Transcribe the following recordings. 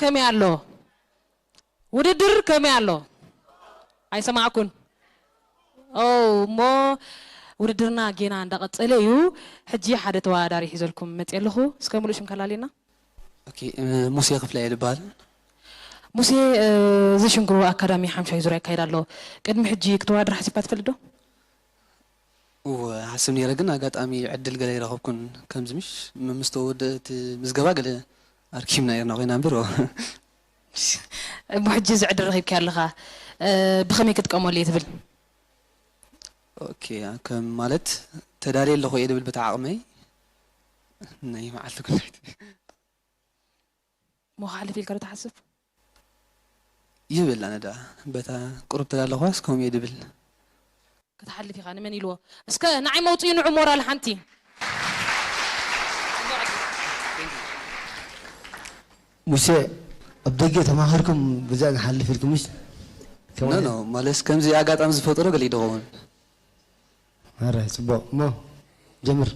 ከመይ ኣሎ? ውድድር ከመይ ኣሎ? ኣይሰማዕኩን። ኦ፣ እሞ ውድድርና ጌና እንዳቐጸለ እዩ። ሕጂ ሓደ ተወዳዳሪ ሒዘልኩም መጽየ ኣለኹ። እስከ ሙሉእ ሽም ከላልየና። ኦኬ፣ እ፣ ሙሴ ክፍለ እየ ዝበሃል። ሙሴ፣ እ፣ እዚ ሽንግሩ ኣካዳሚ ሓምሻይ ዙርያ ይካየድ ኣሎ። ቅድሚ ሕጂ ክትወዳደር ሓሲብካ ትፈልጥ ዶ? እወ፣ ሓስብ ነይረ፣ ግን ኣጋጣሚ ዕድል ገለ ኣይረኸብኩን። ከምዚ ምሽ ም-፣ ምስ ተወደአ እቲ ምዝገባ ገለ ኣርኪብና ነይርና ኮይና እምበር። እሞ ሕጂ እዚ ዕድል ረኺብካዮ ኣለኻ፣ እ፣ ብኸመይ ክጥቀመሉ እየ ትብል? ኦኬ፣ ከም ማለት ተዳልየ ኣለኹ እየ ዝብል በታ ዓቕመይ ናይ መዓልቲ ጉዳይ። እሞ ክሓልፍ ኢልካ ዶ ትሓስብ? ይብል ኣነ ደኣ በታ ቁሩብ ተዳለኹዋስ ከምኡ እየ ድብል። ክትሓልፍ ኢኻ፣ ንመን ኢልዎ? እስከ ንዓይ መውፅኢ ንዑ ሞራል ሓንቲ። ሙሴ፣ ኣብ ደገ ተማኸርኩም ብዛ ንሓልፍ ኢልኩም ምሽ? ኖ ኖ፣ ማለት ከምዚ ኣጋጣሚ ዝፈጠሮ ገለ ይድኸውን። ኣረ፣ ጽቡቕ። እሞ ጀምር።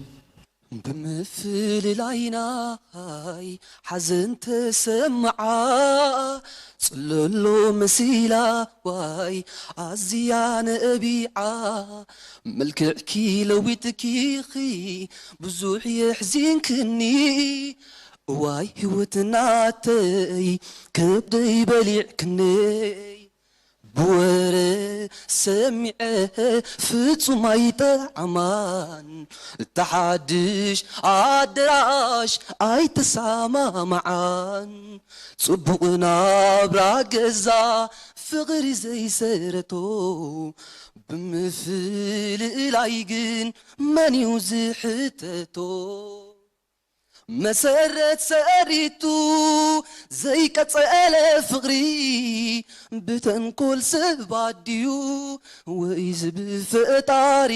ብምፍልላይናይ ሓዘን ተሰምዓ፣ ጽለሎ መሲላ ዋይ ኣዝያ ነቢዓ። መልክዕኪ ለዊጥኪኺ ብዙሕ የሕዚንክኒ፣ እዋይ ህይወት ናተይ ከብደይ በሊዕክነይ። ብወረ ሰሚዐ ፍጹም ኣይጠዓማን፣ እታ ሓድሽ ኣደራሽ ኣይተሰማምዓን። ጽቡቕ ናብራ ገዛ ፍቕሪ ዘይሰረቶ፣ ብምፍልላይ ግን መን እዩ ዝሕተቶ? መሰረት ሰሪቱ ዘይቀጸለ ፍቕሪ፣ ብተንኮል ሰባት ድዩ ወይስ ብፈጣሪ?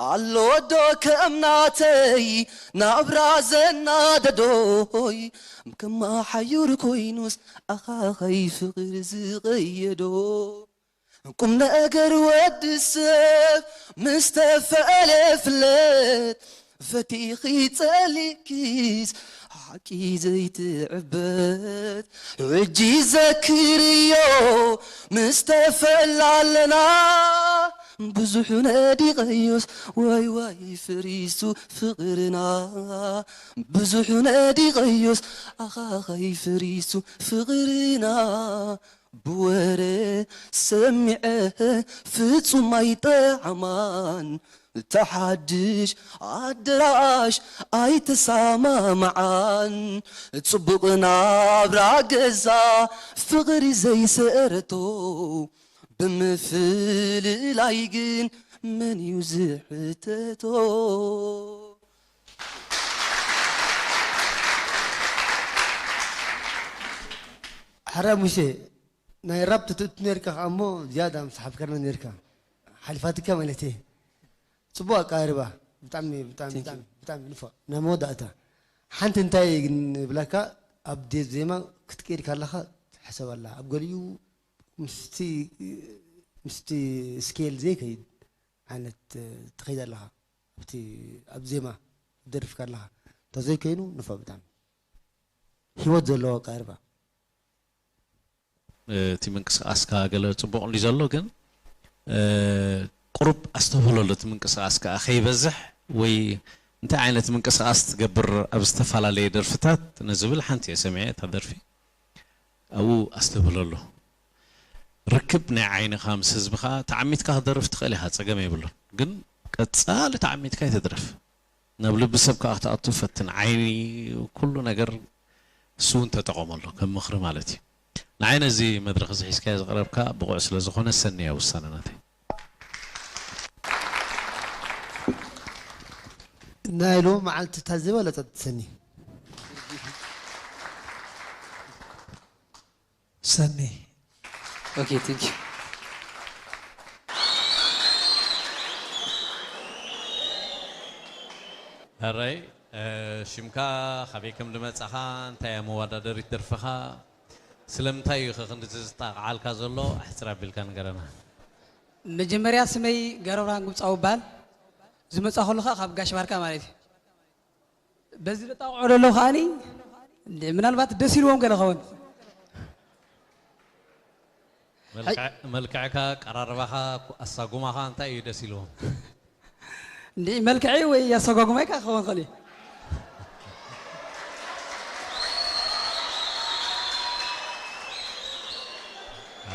ኣሎ ዶ ከም ናተይ ናብራ ዘናደዶይ፣ ከማሓዩር ኮይኑስ ኣኻኸይ ፍቕሪ ዝቐየዶ? ቁም ነገር ወዲ ሰብ ምስ ተፈለየ ፍለጥ፣ ፈቲኺ ጸሊእኪስ ሓቂ ዘይትዕበት። ሕጂ ዘክርዮ ምስ ተፈላለና፣ ብዙሑ ነዲቐዮስ ዋይ ዋይ ፈሪሱ ፍቕርና። ብዙሑ ነዲቐዮስ ኣኻኸይ ፈሪሱ ፍቕርና። ብወረ ሰሚዐ ፍጹም ኣይጠዓማን፣ እታ ሓድሽ ኣደራሽ ኣይተሰማምዓን። ጽቡቕ ናብራ ገዛ ፍቕሪ ዘይሰረቶ፣ ብምፍልላይ ግን መን እዩ ዝሕተቶ? ሕራይ ሙሴ፣ ናይ ራፕ ትትእቱ ነርካ ከኣ እሞ ዝያዳ ምስ ሓፍከርና ነርካ ሓሊፋትካ ማለት እየ። ጽቡቕ ኣቀራርባ፣ ብጣዕሚ ብጣዕሚ ብጣዕሚ ብጣዕሚ ንፉዕ። ናይ መወዳእታ ሓንቲ እንታይ ግን ብላካ፣ ኣብ ዴት ዜማ ክትቀይድ ካለኻ ትሕሰብ ኣላ፣ ኣብ ገሊኡ ምስቲ ምስቲ ስኬል ዘይከይድ ዓይነት ትኸይድ ኣለኻ፣ ኣብቲ ኣብ ዜማ ትደርፍ ካለኻ፣ እንተዘይከይኑ ንፉዕ ብጣዕሚ። ህይወት ዘለዎ ኣቀራርባ። እቲ ምንቅስቃስካ ገለ ጽቡቕ እንዲ ዘሎ ግን ቁሩብ ኣስተብህለሉ እቲ ምንቅስቃስ ከኣ ከይበዝሕ ወይ እንታይ ዓይነት ምንቅስቃስ ትገብር ኣብ ዝተፈላለየ ደርፍታት ንዝብል ሓንቲ እየ ሰሚዐ እታ ደርፊ ኣብኡ ኣስተብህለሉ ርክብ ናይ ዓይንኻ ምስ ህዝብኻ ተዓሚትካ ክደርፍ ትኽእል ኢኻ ጸገም የብሉን ግን ቀጻሊ ተዓሚትካ ይትድረፍ ናብ ልቢ ሰብ ከዓ ክትኣቱ ፈትን ዓይኒ ኩሉ ነገር እሱ እውን ተጠቐመሉ ከም ምኽሪ ማለት እዩ ንዓይ ነዚ መድረኽ እዚ ሒዝካዮ ዝቐረብካ ብቑዕ ስለ ዝኾነ ሰኒ እያ ውሳነ ናተይ ናይ ሎሚ መዓልቲ እታ ዝበለጸት ሰኒ ሰኒ Okay, thank you. ሕራይ ሽምካ ካበይ ከም ዝመጻኻ እንታይ እያ መወዳደሪት ደርፍኻ ስለምንታይ እዩ ከ ክንድዚ ዝጣቕዓልካ ዘሎ ኣሕጽር ኣቢልካ ንገረና መጀመርያ ስመይ ገረብርሃን ግብፃዊ ይበሃል ዝመፃ ከሉ ከዓ ካብ ጋሽ ባርካ ማለት እዩ በዚ ዝጣቕዖ ዘሎ ከዓኒ ምናልባት ደስ ኢልዎም ገለ ኸውን መልክዕ-፣ መልክዕካ፣ ቀራርባኻ፣ ኣሳጉማኻ እንታይ እዩ ደስ ኢልዎም? እንዲ መልክዐይ ወይ ኣሳጓጉማይ ከ ክኸውን ይኽእል እዩ።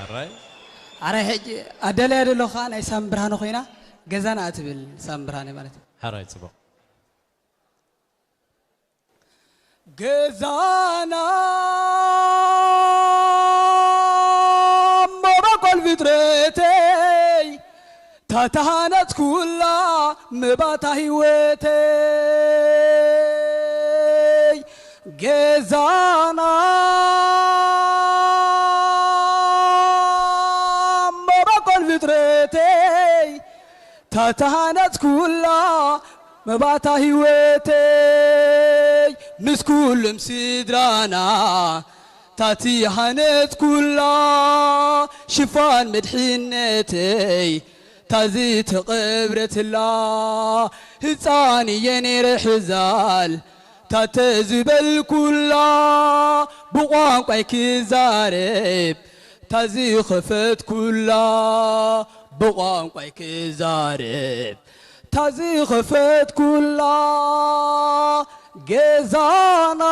ኣራይ። ኣራይ፣ ሕጂ ኣዳልያ ደሎ ኸዓ ናይ ሳሚ ብርሃነ ኮይና፣ ገዛና ትብል ሳሚ ብርሃነ ማለት እዩ። ኣራይ፣ ጽቡቕ። ገዛና እሞ በቆል ፍጥረተይ፣ ታተሃነጽኩላ መባታ ህይወተይ። ገዛና እሞ በቆል ፍጥረተይ፣ ታተሃነጽኩላ መባታ ህይወተይ፣ ምስ ኩሎም ስድራና ታቲ ሃነጽኩላ፣ ሽፋን መድሕነተይ ታዚ ተቐብረትላ። ህፃን እየ ነይረ ሕዛል ታተዝበልኩላ፣ ብቋንቋይ ክዛረብ ታዚ ኸፈትኩላ፣ ብቋንቋይ ክዛረብ ታዚ ኸፈትኩላ። ገዛና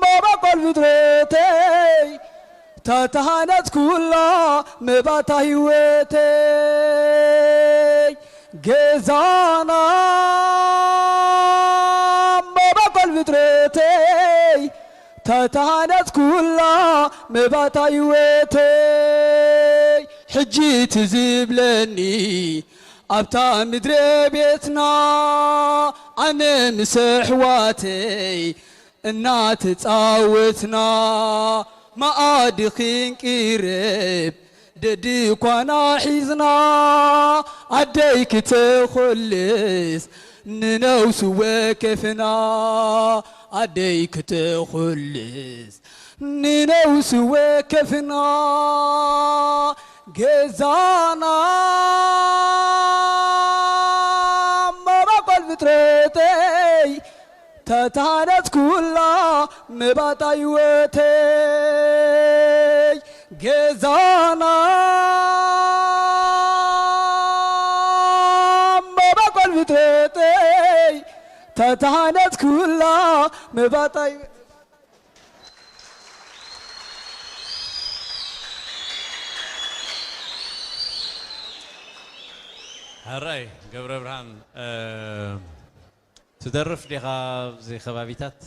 መበቆል ፍጥረተይ ታተሃነጽኩላ መባታ ህይወተይ። ገዛና መበቆል ፍጥረተይ ታተሃነጽኩላ መባታ ህይወተይ። ሕጂ ትዝብለኒ ኣብታ ምድረ ቤትና ኣነ ምስ ኣሕዋተይ እናተጻወትና መኣዲ ክንቅርብ ደድኳና ሒዝና ኣደይ ክተኾልስ ንነውሲ ወከፍና ኣደይ ክተኾልስ ንነውሲ ወከፍና ገዛና መበቆል ፍጥረተይ ተታነጽኩላ መባታ ህይወተይ ገዛና መበቆል ፍጥረተይ ተታነጽኩላ መባታ ህይወተይ። ሕራይ ገብረ ብርሃን፣ እ፣ ትደርፍ ዲኻ ኣብዚ ከባቢታት?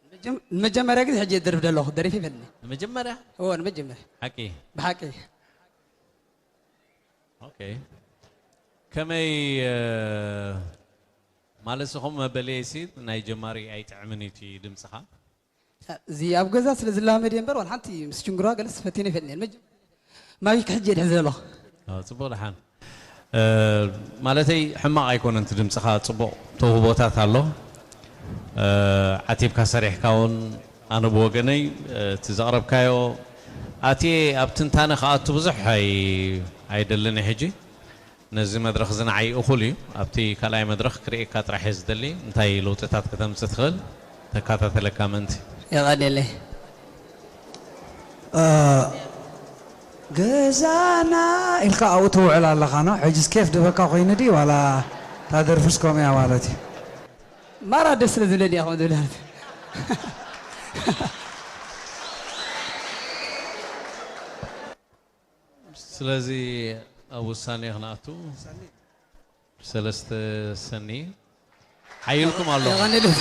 ንመጀም-፣ ንመጀመርያ ግዜ ሕጂ እየ ዝደርፍ ዘለኹ፣ ደሪፈ ይፈልኒ። ንመጀመርያ? እዎ፣ ንመጀመርያ። ሓቂ? ብሓቂ። ኦኬ። ከመይ፣ እ፣ ማለት፣ እኹም መበለየሲ ናይ ጀማሪ ኣይጥዕምን እዩ እቲ ድምፅኻ? እዚ ኣብ ገዛ ስለ ዝላመድ እየ እምበር፣ ዋላ ሓንቲ ምስ ችንግሯ ገለስ ፈቲነ ይፈልኒ እየ። መጀ-፣ ማይክ ሕጂ እየ ድሕዝ ዘለኹ። ኦ፣ ጽቡቕ ደሓን። እ፣ ማለተይ ሕማቕ ኣይኮነን፣ እቲ ድምጽኻ ጽቡቕ ተውህቦታት ኣሎ። እ፣ ዓቲብካ ሰሪሕካ እውን፣ ኣነ ብወገነይ፣ እ፣ እቲ ዘቕረብካዮ ኣትየ ኣብ ትንታነ ክኣቱ ብዙሕ ኣይ-፣ ኣይደልን እየ ሕጂ። ነዚ መድረኽ እዚ ንዓይ እኹል እዩ። ኣብቲ ካልኣይ መድረኽ ክርእየካ ጥራሕ እየ ዝደሊ፣ እንታይ ለውጥታት ከተምጽእ ትኽእል፣ ተከታተለካ ምእንቲ። የቐንየለይ። እ፣ ገዛና ኢልካ ኣብኡ ትውዕል ኣለኻ፣ ኖ? ሕጅስ ኬፍ ድበካ ኮይኑ ድዩ፣ ዋላ እታ ደርፍስ ከምኡ እያ ማለት እዩ? ማራ ደስ ስለ ዝብለኒ እያ ከምኡ ዝብላ። ስለዚ ኣብ ውሳኔ ክንኣቱ ሰለስተ ሰኒ ሓይልኩም ኣሎ። የቐንየለይ።